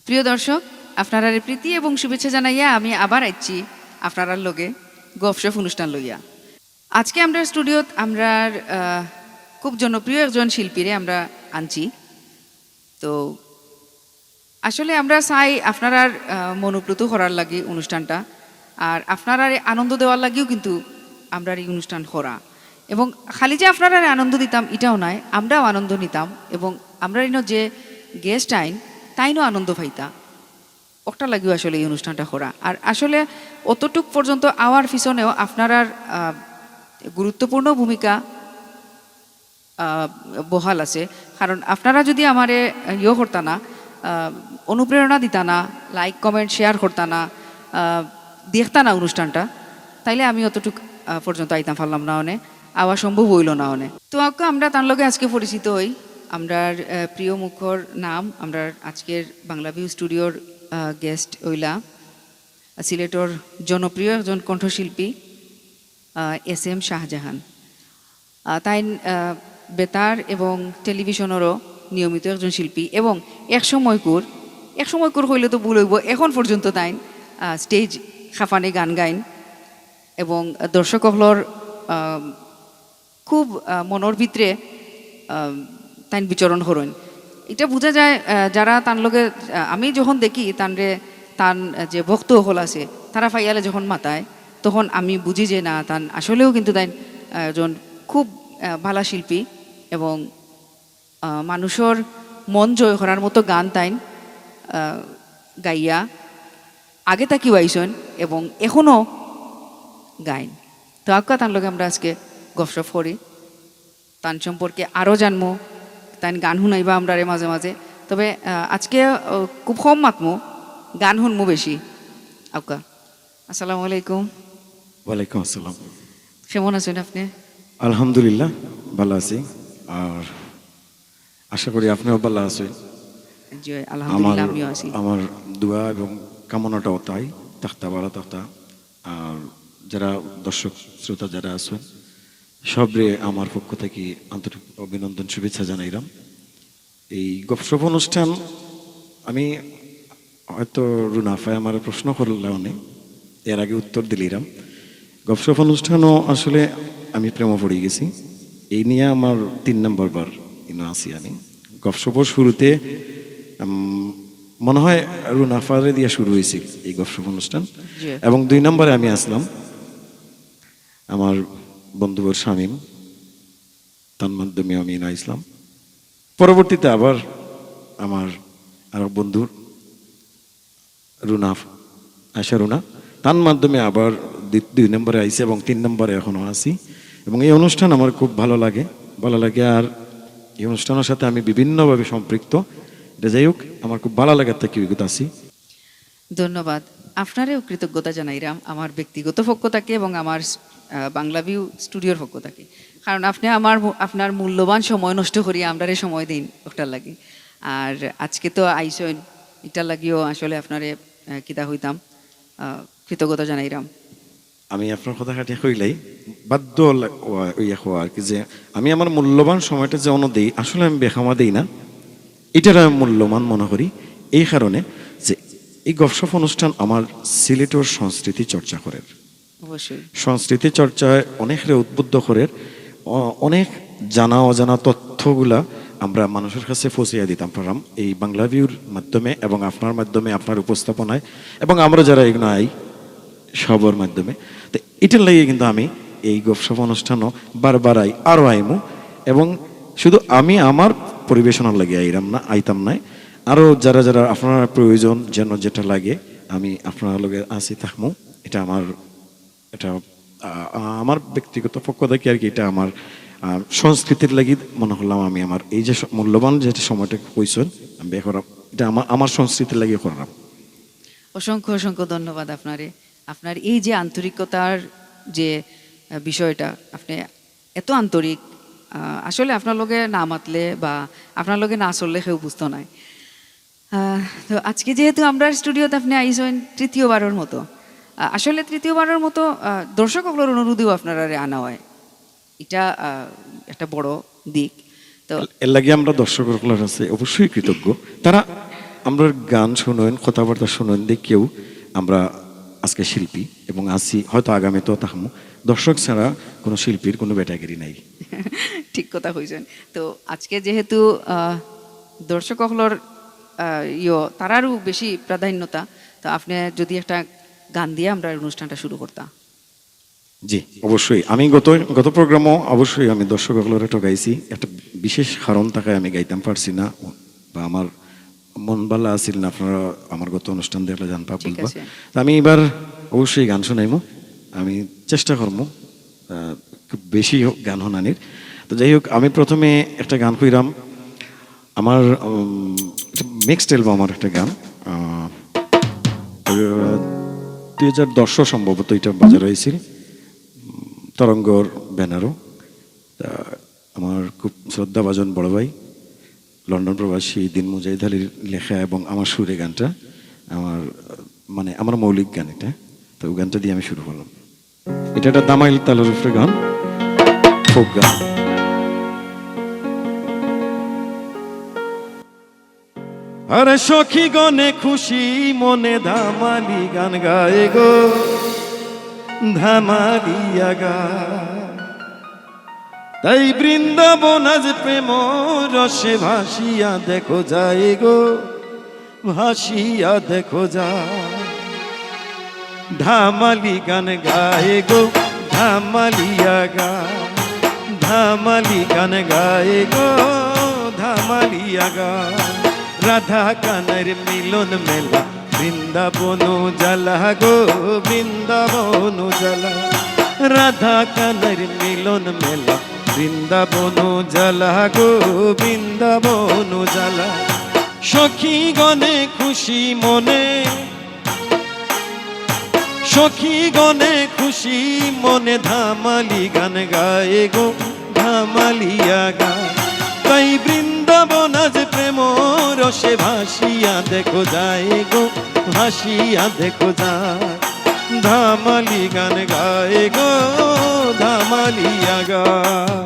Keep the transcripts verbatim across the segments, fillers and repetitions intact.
প্রিয় দর্শক, আপনারারে প্রীতি এবং শুভেচ্ছা জানাইয়া আমি আবার আইছি আপনারার লগে গফশপ অনুষ্ঠান লইয়া। আজকে আমরার স্টুডিওত আমরার, আহ, খুব জনপ্রিয় একজন শিল্পীরে আমরা আনছি। তো আসলে আমরা চাই আপনারার, আহ, মনোপ্লুত করার লাগি অনুষ্ঠানটা, আর আপনারারে আনন্দ দেওয়ার লাগিও কিন্তু আমরার এই অনুষ্ঠান করা। এবং খালি যে আপনারারে আনন্দ দিতাম, ইটাও নায়, আমরাও আনন্দ নিতাম এবং আমরার ইনো যে গেস্ট আইন, তাইনও আনন্দ পাইতা। ওটার লাগিও আসলে এই অনুষ্ঠানটা করা। আর আসলে অতটুক পর্যন্ত আওয়ার পিছনেও আপনারার, আহ, গুরুত্বপূর্ণ ভূমিকা, আহ, বহাল আছে। কারণ আপনারা যদি আমারে, আহ, ইয়ে করতা না, আহ, অনুপ্রেরণা দিতা না, লাইক, কমেন্ট, শেয়ার করতা না, আহ, দেখতা না অনুষ্ঠানটা, তাইলে আমি অতটুক, আহ, পর্যন্ত আইতাম পারলাম না অনে, আওয়া সম্ভব হইল না অনে। তো আউক্কা আমরা তার লগে আজকে পরিচিত হই। আমরার, আহ, প্রিয় মুখর নাম, আমরার আজকের বাংলা ভিউ স্টুডিওর, আহ, গেস্ট হইলা সিলেটর জনপ্রিয় একজন কণ্ঠশিল্পী, আহ, এস এম শাহজাহান। আহ, তাইন, আহ, বেতার এবং টেলিভিশনেরও নিয়মিত একজন শিল্পী এবং এক সময়কুর, এক সময়কুর কইলে তো ভুল হইব, এখন পর্যন্ত তাইন, আহ, স্টেজ খাফানে গান গাইন এবং দর্শক অকলর, আহ, খুব, আহ, মনর ভিতরে, আহ, তাইন বিচরণ করইন। এটা বুঝা যায়, আহ, যারা তান লগে, আহ, আমি যখন দেখি তানরে, তান, আহ, যে ভক্ত অকল আছে, তারা ফাইয়ালে যখন মাতায়, তখন আমি বুঝি যে না, তান আসলেও কিন্তু তাইন, আহ, একজন খুব, আহ, ভালা শিল্পী এবং, আহ, মানুষর মন জয় করার মতো গান তাইন, আহ, গাইয়া আগে থাকিও আইছইন এবং এখনো গাইন। তো আউক্কা তান লগে আমরা আজকে গপশপ করি, তান সম্পর্কে আরও জানমু, তাইন গান হুনাইবা আমরারে মাঝে মাঝে। তবে, আহ, আজকে, আহ, খুব কম মাতমু, গান হুনমু বেশি। আউক্কা, আসসালামু আলাইকুম। ওয়ালাইকুম আসসালাম। কেমন আছেন আপনি? আলহামদুলিল্লাহ, ভালা আছি। আর আশা করি আপনিও ভালা আছেন। জি, আলহামদুলিল্লাহ, আমার, আমিও আছি। আমার দোয়া এবং কামনাটাও তাই, থাকতা ভালা থাকতা। আর যারা দর্শক শ্রোতা যারা আছেন, সবরে আমার পক্ষ থাকি আন্তরিক অভিনন্দন, শুভেচ্ছা জানাইলাম। এই গপশপ অনুষ্ঠান আমি হয়তো রুনা আফায় আমার প্রশ্ন করলা অনে, এর আগে উত্তর দিলিরাম। গপশপ অনুষ্ঠানও আসলে আমি প্রেমে পড়ি গেছি। এই নিয়া আমার তিন নম্বর বার ইনো আছি আমি। গপশপর শুরুতে, উম, মনে হয় রুনা আফারে দিয়া শুরু হইছিল এই গপশপ অনুষ্ঠান। জি। এবং দুই নম্বরে আমি আসলাম আমার বন্ধুবর শামীম, তার মাধ্যমে আমি ইনো আইসলাম। পরবর্তীতে আবার আমার আরো বন্ধু রুনা, আশা রুনা, তার মাধ্যমে আবার দুই, দুই নম্বরে আইসি এবং তিন নম্বরে এখনো আছি। এবং এই অনুষ্ঠান আমার খুব ভালা লাগে, ভালা লাগে। আর এই অনুষ্ঠানর সাথে আমি বিভিন্নভাবে সম্পৃক্ত। এটা যাই হোক, আমার খুব ভালা লাগার থাকি অভিজ্ঞতা আছি। ধন্যবাদ। আপনারেও কৃতজ্ঞতা জানাইরাম আমার ব্যক্তিগত পক্ষ থাকি এবং আমার, আহ, বাংলা ভিউ স্টুডিওর পক্ষ থাকি। কারণ আপনি আমার মূ-, আপনার মূল্যবান সময় নষ্ট করিয়া আমরারে সময় দিন ওটার লাগি। আর আজকে তো আইসইন, এটার লাগিও আসলে আপনারে, আহ, কিতা হইতাম, আহ, কৃতজ্ঞতা জানাইরাম। আমি আপনার কথা কাটিয়া কইলাই, বাধ্য লা-, ওয়া-, ওইয়া কওয়া আর কি, যে আমি আমার মূল্যবান সময়টা যে অন্য দেই, আসলে আমি বেখামা দেই না, এটার আমি মূল্যবান মনে করি এই কারণে যে এই গপশপ অনুষ্ঠান আমার সিলেটর সংস্কৃতি চর্চা করের। অবশ্যই। সংস্কৃতি চর্চায় অনেকরে উদ্বুদ্ধ করের, অ-, অনেক জানা অজানা তথ্যগুলা আমরা মানুষের কাছে পৌঁছাইয়া দিতাম পারলাম এই বাংলা ভিউর মাধ্যমে এবং আপনার মাধ্যমে, আপনার উপস্থাপনায় এবং আমরা যারা এগুলো আই সবর মাধ্যমে। তো এটার লাগি কিন্তু আমি এই গপশপ অনুষ্ঠানও বারবার আই, আরও আইমু। এবং শুধু আমি আমার পরিবেশনার লাগি আইরাম না, আইতাম নাই, আরও যারা যারা আপনার প্রয়োজন যেন যেটা লাগে আমি আপনার লগে আছি থাকমু। এটা আমার, এটা, আহ, আমার ব্যক্তিগত পক্ষ থেকে আর কি, এটা আমার, আহ, সংস্কৃতির লাগি মনে করলাম আমি আমার এই যে স-, মূল্যবান যে সময়টা কইছেন, আমি ব্যয় করা, এটা আমার, আমার সংস্কৃতির লাগি করলাম। অসংখ্য অসংখ্য ধন্যবাদ আপনারে। আপনার এই যে আন্তরিকতার যে, আহ, বিষয়টা, আপনি এত আন্তরিক, আহ, আসলে আপনার লগে না মাতলে বা আপনার লগে না চললে কেউ বুঝতো নাই। আহ, তো আজকে যেহেতু আমরার স্টুডিওত আপনি আইসেন তৃতীয়বারের মতো, আহ, আসলে তৃতীয়বারের মতো, আহ, দর্শক অকলর অনুরোধেও আপনারারে আনা হয়, এটা, আহ, একটা বড় দিক। তো এর লাগি আমরা দর্শক অকলর কাছে অবশ্যই কৃতজ্ঞ। তারা আমরার গান শুনইন, কথাবার্তা শুনইন দেখিয়াউ আমরা আজকে শিল্পী এবং আছি, হয়তো আগামীতেও থাকমু। দর্শক ছাড়া কোনো শিল্পীর কোনো বেটাগিরি নাই। ঠিক কথা কইছইন। তো আজকে যেহেতু, আহ, দর্শক অকলর, আহ, ইয়ো, তারারও বেশি প্রাধান্যতা, তো আপনে যদি একটা গান দিয়া আমরার অনুষ্ঠানটা শুরু করতা। জি, অবশ্যই। আমি গত, গত প্রোগ্রামও অবশ্যই আমি দর্শক অকলরে ঠগাইছি। একটা বিশেষ কারণ থাকায় আমি গাইতাম পারছি না, বা আমার মন ভালা আছিল না। আপনারা আমার গত অনুষ্ঠান দেখলে জানবা, ঠিক বুঝবা। আছে। তো আমি এবার অবশ্যই গান শুনাইমু, আমি চেষ্টা করমু, আহ, খুব বেশি হোক গান শুনানির। তো যাই হোক, আমি প্রথমে একটা গান কইরাম, আমার, উম, মিক্সড অ্যালবামর একটা গান, আহ, আহ, দুই হাজার দশো সম্ভবত এটা বাজার অইছিল, উম, তরঙ্গর ব্যানারও। তা আমার খুব শ্রদ্ধাভাজন বড় ভাই, লন্ডন প্রবাসী দিন মুজাহিদ আলীর লেখা এবং আমার সুরে গানটা, আমার, আহ, মানে আমার মৌলিক গান এটা। তো ওই গানটা দিয়া আমি শুরু করলাম। এটা একটা দামাইল তালর উপরে গান, ফোক গান। আরে সখী গণে খুশি মনে ধামালি গান গায় গো, ধামালিয়া গায়। তাই বৃন্দাবন আজ প্রেম রসে ভাসিয়া দেখো যায় গো, ভাসিয়া দেখো যায়। ধামালি গান গায় গো, ধামালিয়া গায়। ধামালি গান গায় গো, ধামালিয়া গায়। রাধা কানার মিলন মেলা, বৃন্দাবন উজালা গো, বৃন্দাবন উজালা। রাধা কানার মিলন মেলা, বৃন্দাবন উজালা গো, বৃন্দাবন উজালা। সখী গণে খুশি মনে, সখী গণে খুশি মনে ধামালি গান গায় গো, ধামালিয়া গায়। তাই বৃন্দাবন আজ প্রেম রসে ভাসিয়া দেখো যায় গো, ভাসিয়া দেখো যায়। ধামালি গান গায় গো, ধামালিয়া গায়।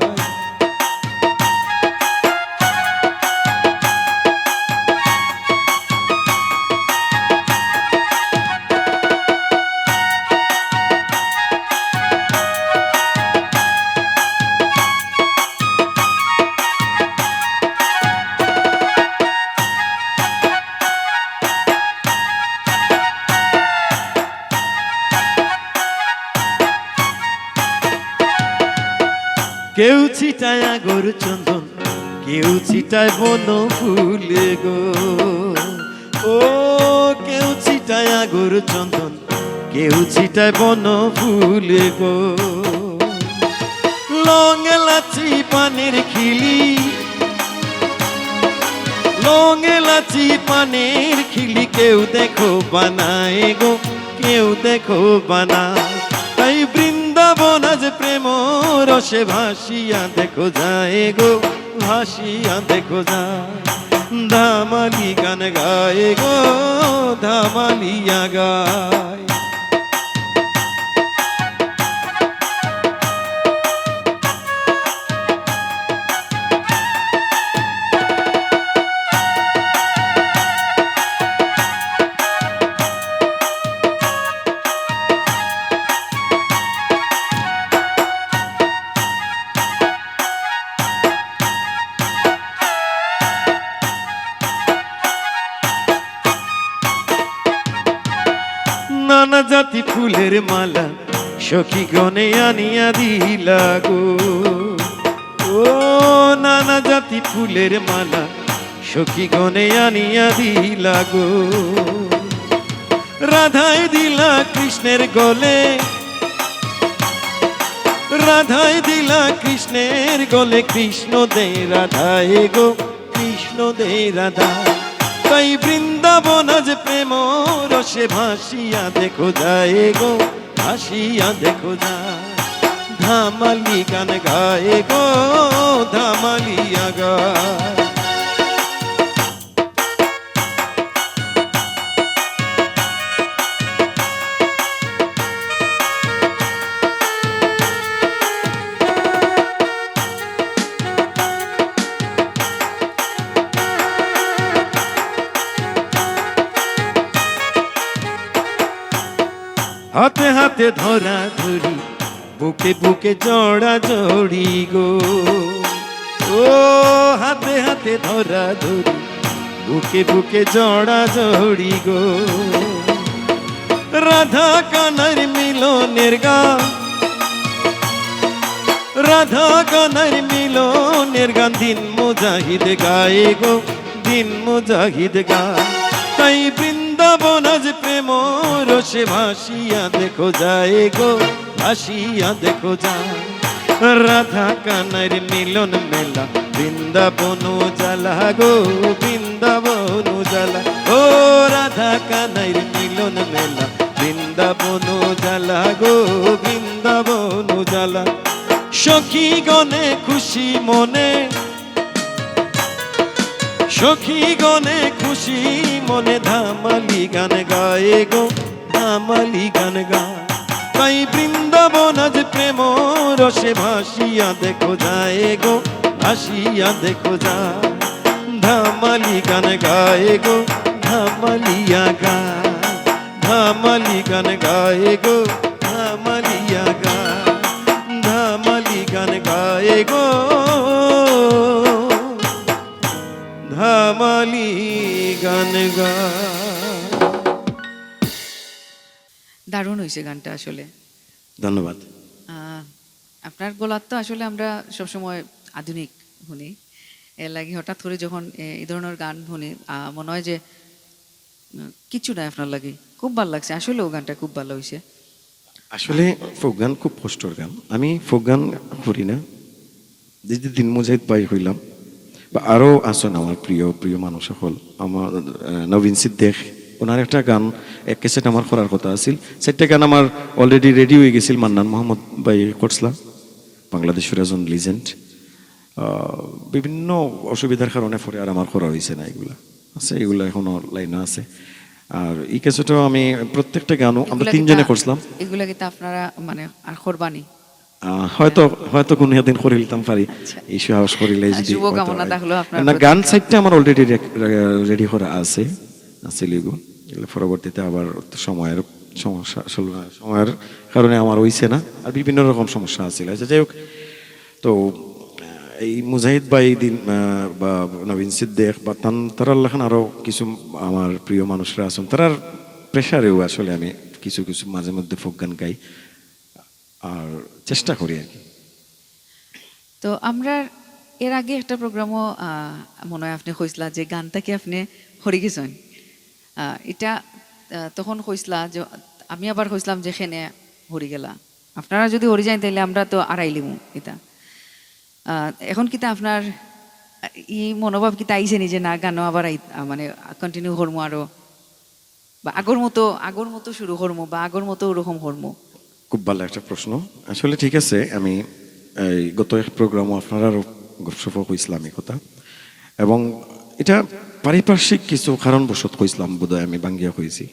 কেউ ছিটায় আগর চন্দন, কেউ ছিটায় বন ফুল গো। ও, কেউ ছিটায় আগর চন্দন, কেউ ছিটায় বন ফুল গো। লং এলাচি পানের খিলি, লং এলাচি পানের খিলি, কেউ দেখো বানায় গো, কেউ দেখো বানায়। তাই বৃন্দাবন আজ প্রেম রসে ভাসিয়া দেখো যায় গো, ভাসিয়া দেখো যায়। ধামালি গান গায় গো, ধামালিয়া গায়। নানা জাতি ফুলের মালা সখী গণে আনিয়া দিলা গো। ও, নানা জাতি ফুলের মালা সখী গণে আনিয়া দিলা গো। রাধায় দিলা কৃষ্ণের গলে, রাধায় দিলা কৃষ্ণের গলে, কৃষ্ণ দে রাধায় গো, কৃষ্ণ দে রাধা। তাই বৃন্দাবন আজ প্রেম রসে ভাসিয়া দেখো যায় গো, ভাসিয়া দেখো যায়। ধামালি গান গায় গো, ধামালিয়া গায়। ধরা ধরি, বুকে বুকে জড়া জড়ি গো। ও হাতে হাতে ধরা ধরি, বুকে বুকে জড়া জড়ি গো। রাধা কানাইর মিলনের গান, রাধা কানাইর মিলনের গান, দিন মুজাহিদ গায় গো, দিন মুজাহিদ গায়। তাই বৃন্দাবন আজ প্রেম রসে ভাসিয়া দেখো যায় গো, ভাসিয়া দেখো যায়। রাধা কানাইর মিলন মেলা, বৃন্দাবন উজালা গো, বৃন্দাবন উজালা। ও রাধা কানাইর মিলন মেলা, বৃন্দাবন উজালা গো, বৃন্দাবন উজালা। সখী গণে খুশি মনে, সখী গণে খুশি মনে, ধামালি গান গায় গো, ধামালি গান গায়। তাই বৃন্দাবন আজ প্রেম রসে ভাসিয়া দেখো যায় গো, ভাসিয়া দেখো যায়। ধামালি গান গায় গো, ধামালিয়া গায়। ধামালি গান গায় গো, ধামালিয়া গায়। ধামালি গান গায় গো, ধামালি গান গায়। দারুণ হয়েছে গানটা আসলে। ধন্যবাদ। আহ, আপনার গলার তো আসলে আমরা সবসময় আধুনিক শুনি, এর লাগি হঠাৎ করে যখন এ, এই ধরনের গান শুনি, আহ, মনে হয় যে উম, কিচ্ছু নাই আপনার লাগি। খুব ভালো লাগছে আসলে, ও গানটা খুব ভালো হয়েছে। আসলে ফোক গান খুব কষ্টর গান। আমি ফোক গান করি না। যদি দিন মুজাহিদ ভাই হইলাম, বা আরও আছেন আমার প্রিয় প্রিয় মানুষ সকল, আমার আহ, নবীন সিদ্দিক, ওনার একটা গান, এক ক্যাসেট আমার করার কথা আছিল। চারটা গান আমার অলরেডি রেডি হয়ে গেছিল, মান্নান মোহাম্মদ ভাই করছিলাম, বাংলাদেশের একজন লিজেন্ড। বিভিন্ন অসুবিধার কারণে পরে আর আমার করা হয়েছে না এগুলা। আছে, এগুলা এখনো লাইনে আছে। আর এই ক্যাসেটও আমি প্রত্যেকটা গানও আমরা এগুলা তিনজনে কিতা- করছিলাম। এগুলা কিতা আপনারা মানে আর করবানি? আহ, হয়তো হয়তো কোনো একদিন করে নিতাম পারি। আচ্ছা। এই সাহস করিলে যদি শুভকামনা হয়তো হয়। থাকলো আপনার না, প্রতি। গান সাইডটা আমার অলরেডি রেডি করা আছে, আছে লিগো। এগুলো পরবর্তীতে আবার তো সময়ের সমস্যা, সময়ের কারণে আমার হইছে না, আর বিভিন্ন রকম সমস্যা আছে। আচ্ছা, যাই হোক, তো আহ, এই মুজাহিদ ভাই দিন আহ, বা নবীন সিদ্দিক বা তান তারার লাখান আরও কিছু আমার প্রিয় মানুষরা আছেন, তারার প্রেশারেও আসলে আমি কিছু কিছু মাঝে মধ্যে ফোক গান গাই, আর চেষ্টা করি আর কি। তো আমরা এর আগে একটা প্রোগ্রামও মনে হয় আপনি কইসলা যে গানটা কি আপনি হরি গেছেন। আহ, এটা আহ, তখন কইসলা যে আমি আবার কইসলাম যে খেনে হরি গেলা, আপনারা যদি হরি যাইন তাহলে আমরা তো আড়াইলিমু এটা। আহ, এখন কিতা আপনার আহ, এই মনোভাব কিতা আইছে নি যে না গানও আবার আই- আহ, মানে কন্টিনিউ করমু আরো, বা আগর মতো আগর মতো শুরু করমু বা আগর মতো ওরকম করমু? খুব ভালো একটা প্রশ্ন। আসলে ঠিক আছে, আমি এই গত এক প্রোগ্রামও আপনারারও গপসপও কইছিলাম এই কথা, এবং এটা পারিপার্শ্বিক কিছু কারণবশত কইছিলাম বোধহয়, আমি ভাঙ্গিয়া কইছি।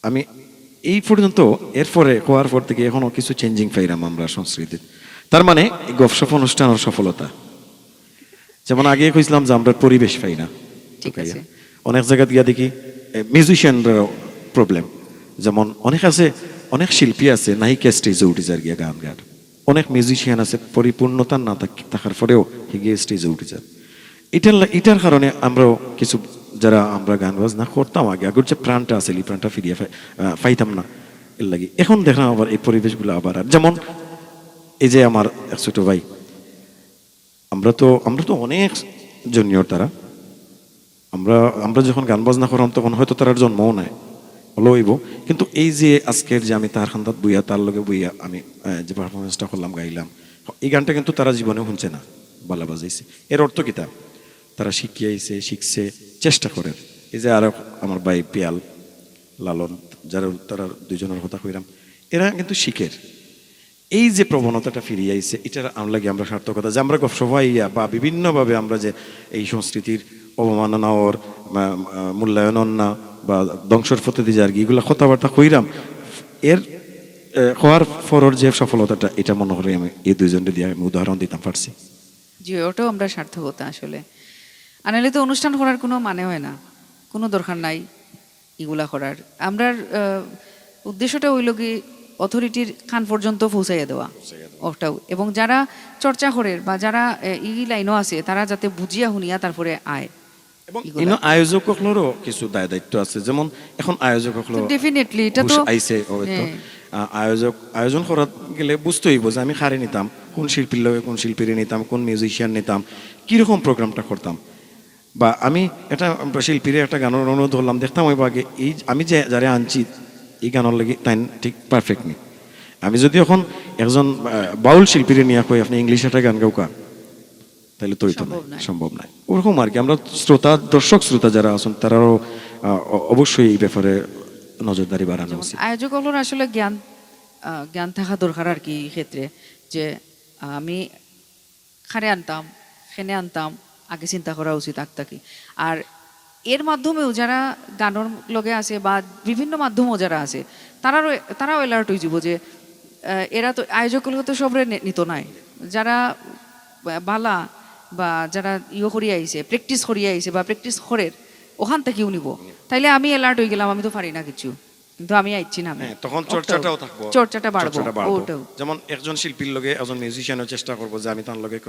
আমি এই পর্যন্ত, এরপরে হওয়ার পর থেকে এখনো কিছু চেঞ্জিং পাইলাম আমরা সংস্কৃতির। তার মানে এই গপসপ অনুষ্ঠানের সফলতা। যেমন আগে কইছিলাম যে আমরা পরিবেশ পাই না। ঠিক আছে। অনেক জায়গা গিয়া দেখি মিউজিশিয়ানরাও প্রবলেম। যেমন অনেক আছে, অনেক শিল্পী আছে, নায়িকা স্টেজে উঠি যার গিয়া গান গার। অনেক মিউজিশিয়ান আছে পরিপূর্ণতা না থাক- থাকার পরেও হিগিয়ে স্টেজে উঠি যার। এটার লা- এটার কারণে আমরাও কিছু, যারা আমরা গান বাজনা করতাম আগে, আগর যে প্রাণটা আছে, এই প্রাণটা ফিরিয়ে পাই- আহ, পাইতাম না। এর লাগি এখন দেখলাম আবার এই পরিবেশগুলো আবার। আর যেমন এই যে আমার এক ছোট ভাই, আমরা তো আমরা তো অনেক জুনিয়র তারা। আমরা আমরা যখন গান বাজনা করলাম, তখন হয়তো তারার জন্মও নাই, হলো হইব। কিন্তু এই যে আজকের যে আমি তার খান্দাত বইয়া, তার লগে বইয়া আমি আহ, যে পারফরমেন্সটা করলাম, গাইলাম, এই গানটা কিন্তু তারা জীবনে শুনছে না। বালা বাজাইছে, এর অর্থ কিতা? তারা শিখিয়া আইছে, শিখছে, চেষ্টা করের। এই যে আরো আমার ভাই পিয়াল, লালন, যারা তারা দুইজনের কথা কইলাম, এরা কিন্তু শিখের। এই যে প্রবণতাটা ফিরিয়ে আইছে, এটার আম- লাগি আমরা সার্থকতা, যে আমরা গপসপা ইয়া বা বিভিন্নভাবে আমরা যে এই সংস্কৃতির অবমাননা ওর, আহ, আহ, মূল্যায়ন ওর না বা ধ্বংসর পথে দিয়ে যার কি, এগুলা কথাবার্তা কইরাম, এর আহ, হওয়ার পরর যে সফলতাটা, এটা মনে করি আমি এই দুইজনরে দিয়ে আমি উদাহরণ দিতাম পারছি। জি, ওটাও আমরা সার্থকতা আসলে। আর নাহলে তো অনুষ্ঠান করার কোনো মানে হয় না, কোনো দরকার নাই এগুলা করার। আমরার আহ, উদ্দেশ্যটা হইল কি, অথরিটির কান পর্যন্ত পৌঁছাইয়া দেওয়া। ওটাও। এবং যারা চর্চা করের বা যারা, এ, ই লাইনও আছে, তারা যাতে বুঝিয়া হুনিয়া তারপরে আয়। এবং ইনো আয়োজক অকলরও কিছু দায় দায়িত্ব আছে, যেমন এখন আয়োজক অকল ডেফিনেটলি, এটা তো আইছে হয়তো। আহ, আয়োজক আয়োজন করাত গেলে বুঝতে হইব যে আমি কারে নিতাম, কোন শিল্পীর লগে কোন শিল্পীরে নিতাম, কোন মিউজিশিয়ান নিতাম, কিরকম প্রোগ্রামটা করতাম। বা আমি একটা শিল্পীরে একটা গানর অনুরোধ করলাম, দেখতাম হইব আগে এই আমি যে যারে আনছি এই গানর লাগি তাইন ঠিক পারফেক্ট নি। আমি যদি এখন একজন, আহ, বাউল শিল্পীরে নিয়া কই আপনি ইংলিশ একটা গান গাউকা, তাহলে তো হইতো না, সম্ভব নয়। সম্ভব নয়। ওরকম আর কি, আমরা শ্রোতা, দর্শক শ্রোতা যারা আছেন তারাও, আহ, অ-, অবশ্যই এই ব্যাপারে নজরদারি বাড়ানো উচিত। আয়োজক অকলর আসলে জ্ঞান, আহ, জ্ঞান থাকা দরকার আর কি এই ক্ষেত্রে, যে আমি কারে আনতাম, কেনে আনতাম, আগে চিন্তা করা উচিত আগ থাকি। আর এর মাধ্যমেও যারা গানর লগে আছে বা বিভিন্ন মাধ্যমও যারা আছে, তারারও, তারাও অ্যালার্ট হয়ে যাব যে, আহ, এরা তো, আয়োজক অকলে তো সবরে নে-, নিত নায়। যারা বা-, বালা বা যারা ইয়ে করিয়া আইছে, প্র্যাকটিস করিয়া আইছে বা প্র্যাকটিস করের, ওখান থাকিও নিব। তাইলে আমি অ্যালার্ট হয়ে গেলাম, আমি তো পারি না কিছু, কিন্তু আমি আইছি না আমি। হ্যাঁ, তখন চর্চাটাও থাকবো। চর্চাটা বাড়বো, চর্চাটা বাড়বো। ওটাও। যেমন একজন শিল্পীর লগে একজন মিউজিশিয়ানও চেষ্টা করবো যে আমি তার লগে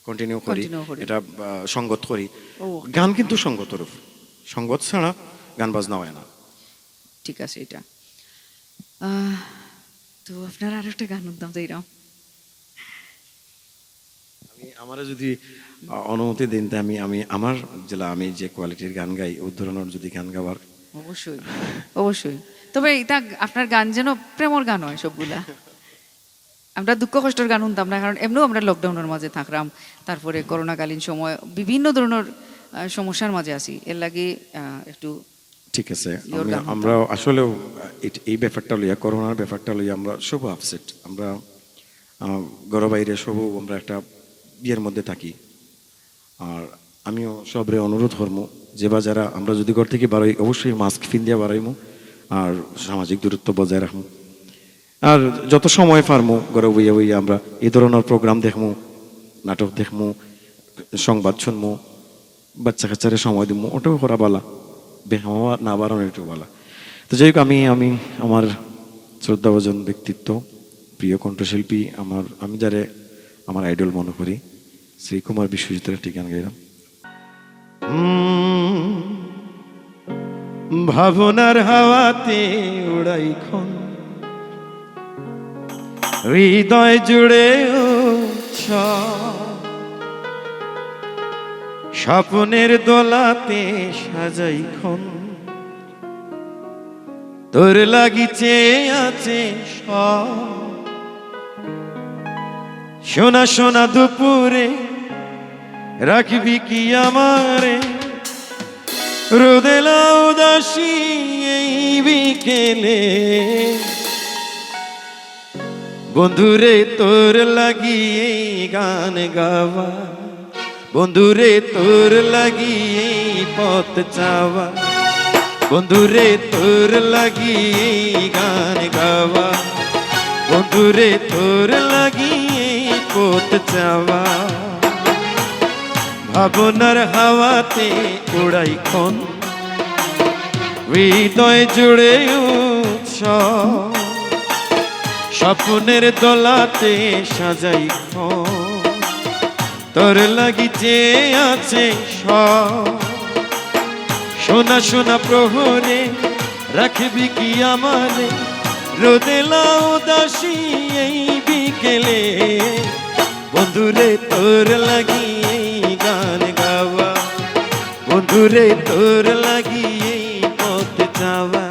কন্টিনিউ করি, Continue করি। এটা, আহ, সঙ্গত করি। ও। গান কিন্তু সঙ্গতর উপর, সঙ্গত ছাড়া গান বাজনা হয় না। ঠিক আছে, এটা। আহ, তো আপনার আর একটা গান শুনতাম, যাইরাম। আমি আমারে যদি, আহ, অনুমতি দেন, তে আমি, আমি আমার জেলা, আমি যে কোয়ালিটির গান গাই, ওই ধরনের যদি গান গাওয়ার অবশ্যই, অবশ্যই। তবে এটা আপনার গান যেন প্রেমর গান হয় সবগুলা। আমরা দুঃখ কষ্টর গান শুনতাম না, কারণ এমনিও আমরা লকডাউনের মাঝে থাকলাম, তারপরে করোনাকালীন সময় বিভিন্ন ধরনের, আহ, সমস্যার মাঝে আছি, এর লাগি, আহ, একটু ঠিক আছে, ইয়োর আমি, গান আমরা আসলেও, আহ, এট-, এই ব্যাপারটা লইয়া, করোনার ব্যাপারটা লইয়া আমরা সব আপসেট। আমরা, আহ, ঘরো বাইরে সব আমরা একটা ইয়ের মধ্যে থাকি। আর আমিও সবরে অনুরোধ করমু, যে বা যারা আমরা যদি ঘর থেকে বারোই, অবশ্যই মাস্ক পিন্দিয়া বারোইমু আর সামাজিক দূরত্ব বজায় রাখমু। আর যত সময় পারমু ঘরে বইয়া বইয়া আমরা এই ধরনের প্রোগ্রাম দেখমু, নাটক দেখমু, সংবাদ শুনমু, বাচ্চা কাচ্চারে সময় দিমু, ওটাও করা বালা। বেহামা না বাড়ানো এটাও বালা। তো যাই হোক, আমি, আমি আমার শ্রদ্ধাভাজন ব্যক্তিত্ব, প্রিয় কণ্ঠশিল্পী, আমার, আমি যারে আমার আইডল মনে করি, শ্রী কুমার বিশ্বজিতের একটি গান গাইলাম। ভাবনার হাওয়াতে উড়াই খন, হৃদয় জুড়ে উৎসব, স্বপ্নের দোলাতে সাজাই খন, তোর লাগি চেয়ে আছে সব। সোনা সোনা দুপুরে রাখবি কি আমারে, রোদেলা উদাসী এই বিকেলে। বন্ধুরে তোর লাগি এই গান গাওয়া, বন্ধুরে তোর লাগি এই পথ চাওয়া, বন্ধুরে তোর লাগি এই গান গাওয়া, বন্ধুরে তোর লাগি এই পথ চাওয়া। ভাবনার হাওয়াতে উড়াই খন, হৃদয় জুড়ে উৎসব, স্বপ্নের দোলাতে সাজাই খন। তোর লাগি চেয়ে আছে সব। সোনা সোনা প্রহরে রাখবি কি আমারে, রোদেলা উদাসী এই বিকেলে। বন্ধুরে তোর লাগি এই গান গাওয়া, বন্ধুরে তোর লাগি এই পথ চাওয়া,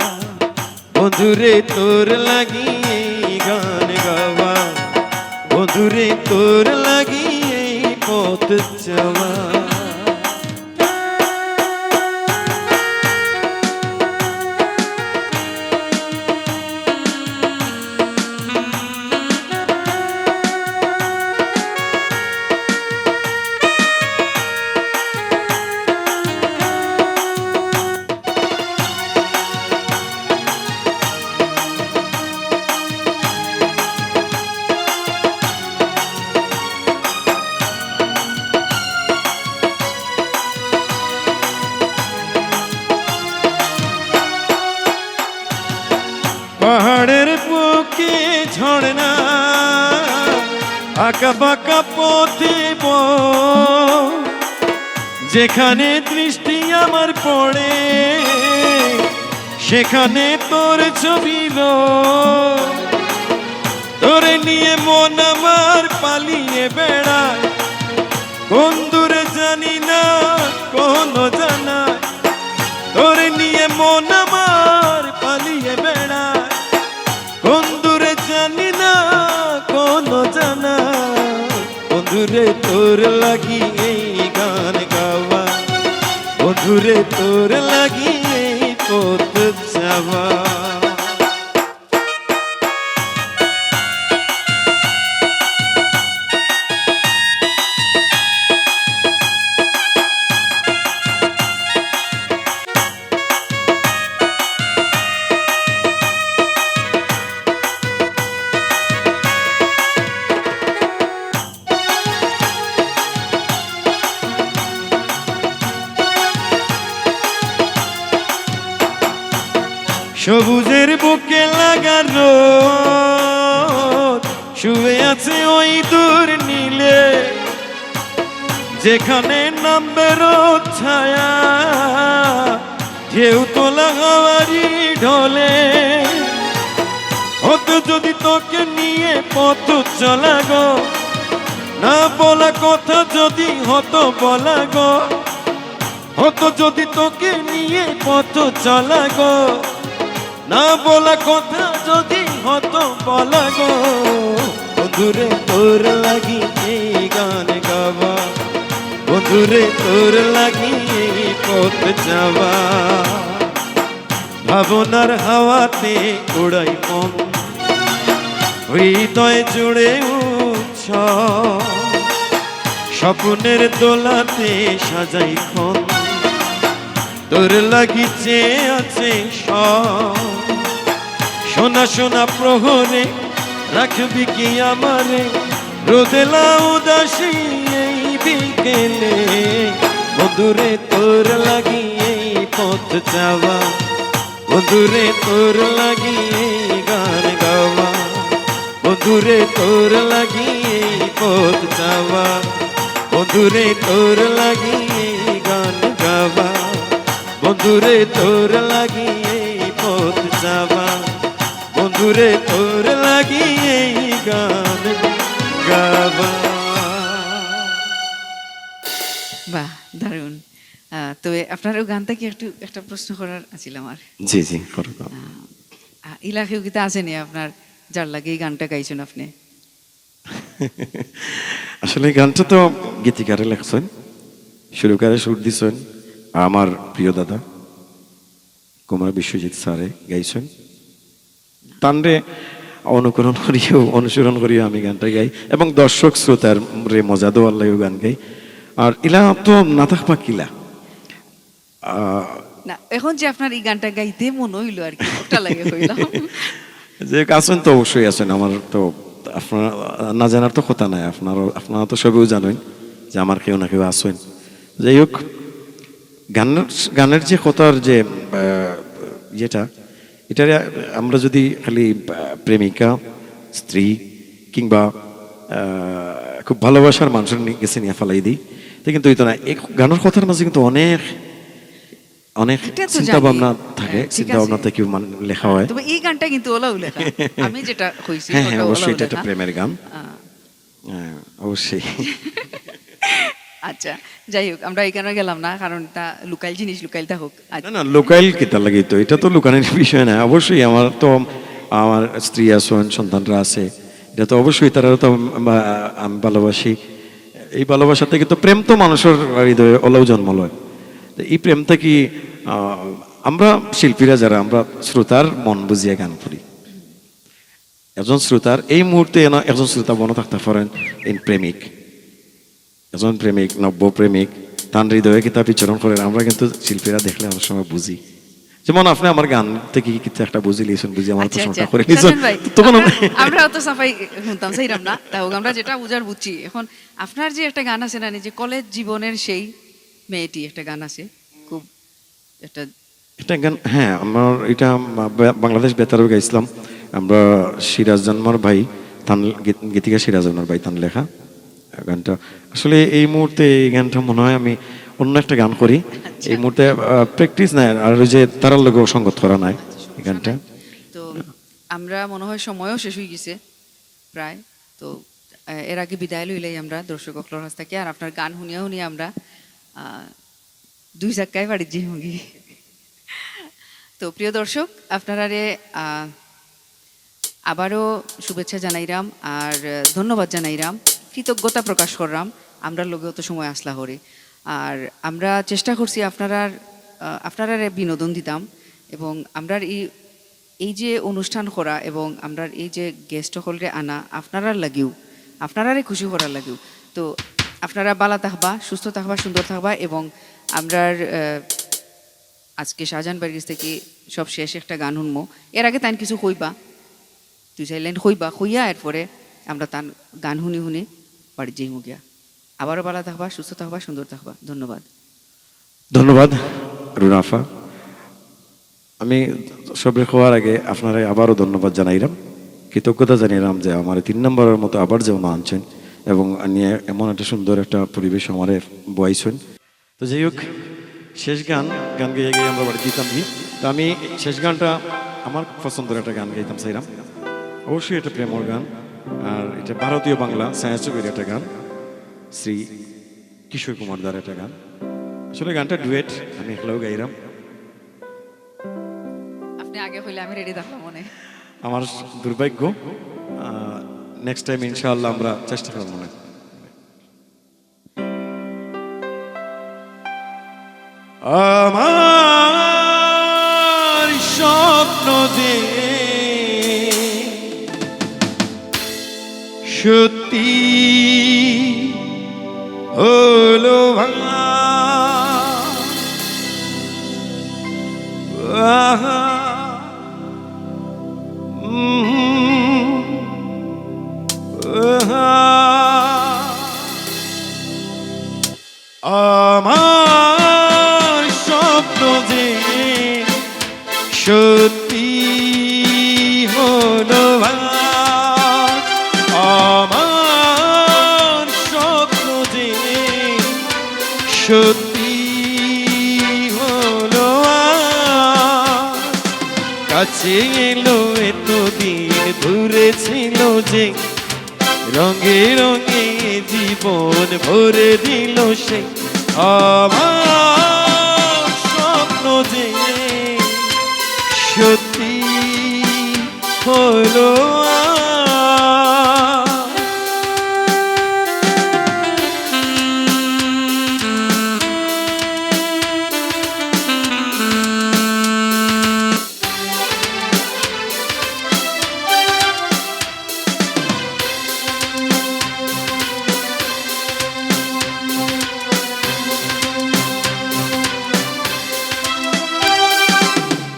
বন্ধুরে তোর লাগি এই গান গাওয়া, বন্ধুরে তোর লাগি এই পথ চাওয়া। ঝরনা, আঁকা বাঁকা পথে বয়, যেখানে দৃষ্টি আমার পড়ে, সেখানে তোর ছবি রয়। তোরে নিয়ে মন আমার পালিয়ে বেড়ায়, কোন দূরে জানি না, কোন জানায়। তোরে নিয়ে মন আমার পালিয়ে বেড়ায়, কোন দূরে জানি না, কোন জানায়। বন্ধুরে, তোর লাগি এই গান গাওয়া, বন্ধুরে, তোর লাগি এই পথ যাওয়া। সবুজের বুকে লাগা রোদ শুয়ে আছে ওই দূর নীলে, যেখানে নামবে রোদ ছায়া, ঢেউ তোলা হাওয়ারি ঢলে। হতো যদি তোকে নিয়ে পথ চলা গো, না বলা কথা যদি হতো বলা গো, হতো যদি তোকে নিয়ে পথ চলা গো, না বলা কথা যদি হতো বলা গো। বন্ধুরে, তোর লাগি এই গান গাওয়া, বন্ধুরে, তোর লাগি এই পথ যাওয়া। ভাবনার হাওয়াতে উড়াই মন, হৃদয় জুড়ে উচ্ছ্বাস। স্বপ্নের দোলাতে সাজাই ক্ষণ, তোর লাগি চেয়ে আছে সব। সোনা সোনা প্রহরে রাখবি কি আমারে, রোদেলা উদাসী এই বিকেলে। বন্ধুরে, তোর লাগি এই পথ যাওয়া, বন্ধুরে, তোর লাগি এই গান গাওয়া। বন্ধুরে, তোর লাগি এই পথ যাওয়া, বন্ধুরে, তোর লাগি এই গান গাওয়া। বন্ধুরে, তোর লাগি এই পথ যাওয়া, বন্ধুরে, তোর লাগি এই গান গাওয়া। বাহ, দারুণ। আহ, তবে আপনার ওই গানটা কি একটু একটা প্রশ্ন করার আছিল আমার। জি, জি, করো, করো। আহ, আহ, ইলা কেউ কিতা আছেনি আপনার, যার লাগি এই গানটা গাইছেন আপনি? আসলে এই গানটা তো গীতিকারে লেখছেন, সুরকারে সুর দিছেন আমার প্রিয় দাদা কুমার বিশ্বজিৎ স্যারে গাইছেন। তানরে অনুকরণ করিও, অনুসরণ করিও আমি গানটা গাই এবং দর্শক শ্রোতার রে মজা দেওয়ার লাগিও গান গাই। আর ইলা তো না থাকবা কিলা। আহ, না, এখন যে আপনার এই গানটা গাইতে মন হইলো আর কি, ওটা লাগে হইলাম। যে আছেন তো অবশ্যই আছেন, আমার তো আপনারা না জানার তো কথা নাই, আপনারা আপনারা তো সবেও জানেন যে আমার কেউ না কেউ আছেন। যাই হোক, গানের গানের যে কথার যে আহ, যেটা, এটা আমরা যদি খালি আহ, প্রেমিকা, স্ত্রী কিংবা আহ, খুব ভালোবাসার মানুষের নি- গেছে নিয়ে ফালাই দিই, তো কিন্তু হইতো না। এই গানের কথার মাঝে কিন্তু অনেক অনেক এটা তো চিন্তা জানি। ভাবনা থাকে, হ্যাঁ, ঠিক চিন্তা ভাবনা আছে। থেকে মানে লেখা হয়। তবে এই গানটা কিন্তু ওলাও লেখা, আমি যেটা কইছি হ্যাঁ হ্যাঁ, ওটা অবশ্যই ওলাও এটা একটা লেখা। প্রেমের গান। আহ, হ্যাঁ, অবশ্যই। আচ্ছা, যাই হোক, আমরা এখানে গেলাম না, কারণ এটা লুকাইল জিনিস, লুকাইল থাকুক। আচ্ছা, না না, লুকাইল কিতা লাগি তো, এটা তো লুকানোর বিষয় না। অবশ্যই আমার তো আমার স্ত্রী আছেন, সন্তানরা আছে, এটা তো অবশ্যই তারা তো আম- আমি ভালোবাসি। এই ভালোবাসা থেকে তো প্রেম তো মানুষের হৃদয়ে ওলাও জন্ম লয়। তো এই প্রেমটা কি আহ, আমরা শিল্পীরা যারা আমরা শ্রোতার মন বুঝিয়া গান করি। একজন শ্রোতার এই মুহূর্তে এন- একজন শ্রোতা মনে থাকতে পারেন এই প্রেমিক, একজন প্রেমিক, নব্য প্রেমিক, তার হৃদয়ে কিতা বিচরণ করেন, আমরা কিন্তু শিল্পীরা দেখলে অনেক সময় বুঝি। যেমন আপনি আমার গান থেকে কি কিছু একটা বুঝে লিয়েছেন, বুঝে আমার আচ্ছা, প্রশংসা আচ্ছা। করে লিয়েছেন। শামীম ভাই, তখন আমরা আমি- আমরা অত সাফাই শুনতাম চাইলাম না, তাও আমরা যেটা বুঝার বুঝছি। এখন আপনার যে একটা গান আছে না, যে কলেজ জীবনের সেই মেয়েটি, একটা গান আছে, খুব একটা এটা গান, হ্যাঁ, আমার এটা বা- বাংলাদেশ বেতারও গাইছিলাম। আমরা সিরাজ জানমার ভাই, তান গীত-, গীতিকার সিরাজ জানমার ভাই, তান লেখা গানটা। আসলে এই মুহূর্তে এই গানটা মনে হয় আমি অন্য একটা গান করি। এই মুহূর্তে, আহ, প্র্যাকটিস নাই, আর ওই যে তারার লগে সঙ্গত করা নাই এই গানটা। তো আমরা মনে হয় সময়ও শেষ হয়ে গেছে প্রায়। তো, আহ, এর আগে বিদায় লইলাই আমরা দর্শক অকলর কাছ থেকে। আর আপনার গান শুনিয়া শুনিয়া আমরা, আহ, দুই চাক্কায় বাড়িত যাইমুগি। তো প্রিয় দর্শক, আপনারারে, আহ, আবারও শুভেচ্ছা জানাইরাম আর, আহ, ধন্যবাদ জানাইরাম, কৃতজ্ঞতা প্রকাশ কররাম, আমরার লগে অত সময় আসলা করি। আর আমরা চেষ্টা করছি আপনারার, আহ, আপনারারে বিনোদন দিতাম এবং আমরার এই, এই যে অনুষ্ঠান করা এবং আমরার এই যে গেস্ট অকলরে আনা আপনারার লাগিও, আপনারারে খুশি করার লাগিও। তো আপনারা বালা থাকবা, সুস্থ থাকবা, সুন্দর থাকবা এবং আমরার, আহ, আজকে শাহজাহান ভাইর গেছ থাকি সব শেষ একটা গান শুনমু। এর আগে তাইন কিছু কইবা, দুই চাইর লাইন কইবা, কইয়া এরপরে আমরা তান গান শুনি শুনি বাড়িত যাইমু গিয়া। আবারও বালা থাকবা, সুস্থ থাকবা, সুন্দর থাকবা। ধন্যবাদ। ধন্যবাদ রুনাফা। আমি সবরে কওয়ার আগে আপনারে আবারও ধন্যবাদ জানাইলাম, কৃতজ্ঞতা জানাইলাম যে আমারে তিন নম্বরর মতো আবার যে উনি আনছেন এবং আনিয়া এমন একটা সুন্দর একটা পরিবেশ আমারে বওয়াইছেন। তো যাই হোক, শেষ গান, গান গাইয়া গাইয়া আমরা বাড়িত যাইতাম কি। তো আমি শেষ গানটা আমার খুব পছন্দের একটা গান গাইতাম চাইরাম, অবশ্যই এটা প্রেমর গান, আর এটা ভারতীয় বাংলা ছায়াছবির একটা গান, শ্রী কিশোর কুমার দার একটা গান। আসলে গানটা ডুয়েট, আমি একলাও গাইরাম। আপনি আগে কইলে আমি রেডি থাকলাম মনে। আমার দুর্ভাগ্য, নেক্সট টাইম ইনশাআল্লাহ আমরা চেষ্টা করবো মনে। আমার স্বপ্ন যে সত্যি হলো ভাঙা। আহা, উম, আহা। আমার স্বপ্ন যে সত্যি হলো আজ, আমার স্বপ্ন যে সত্যি হলো আজ। কাছে এলো এতদিন, দূরে ছিল যে, রঙে রঙে জীবন ভরে দিল সে। আমার স্বপ্ন যে সত্যি হলো আজ।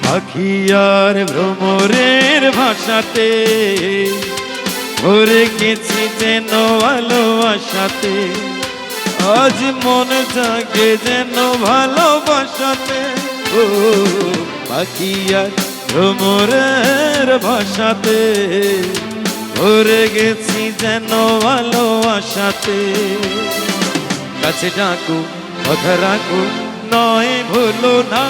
পাখি আর ভ্রমরের ভাষাতে ভরে গেছি যেন ভালোবাসাতে। আজ মন জাগে যেন ভালোবাসাতে। ও পাখি আর ভ্রমরের ভাষাতে ভরে গেছি যেন ভালোবাসাতে। কাছে ডাকো, কথা রাখো, নয় ভুলো না।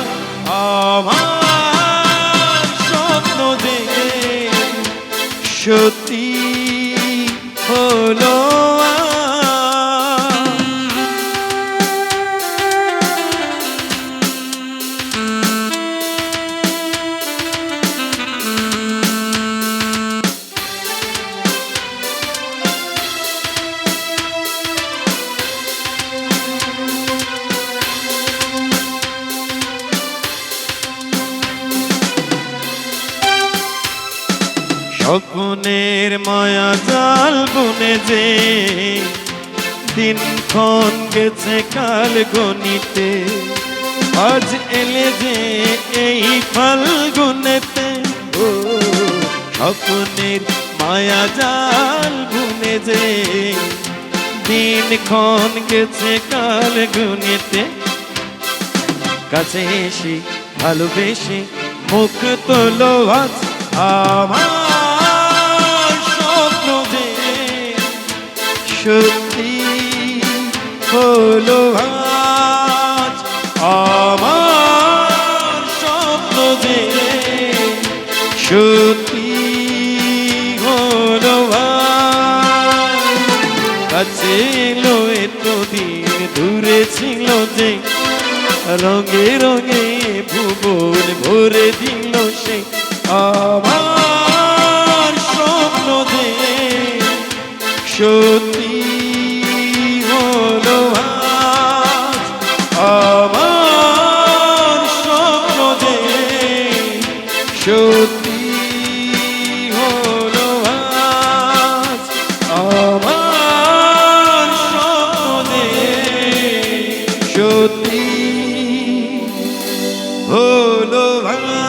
আমার স্বপ্ন যে সত্যি হলো আজ। স্বপ্নের মায়া জাল বুনে যে দিনক্ষণ গেছে কাল গণিতে, আজ এলে যে এই ফাল্গুনেতে। ও স্বপ্নের মায়া জাল বুনে যে দিনক্ষণ গেছে কাল গণিতে। কাছে এসে ভালোবেসে মুখ তোলো আজ আমার সত্যি হলো আজ আমার স্বপ্ন যে, সত্যি হলো আজ। কাছে এলো এতদিন, দূরে ছিল যে, রঙে রঙে ভুবন ভরে দিল সে। আমার স্বপ্ন যে সত্যি হলো আজ, আমার স্বপ্ন যে সত্যি হলো আজ, আমার স্বপ্ন যে সত্যি হলো আজ।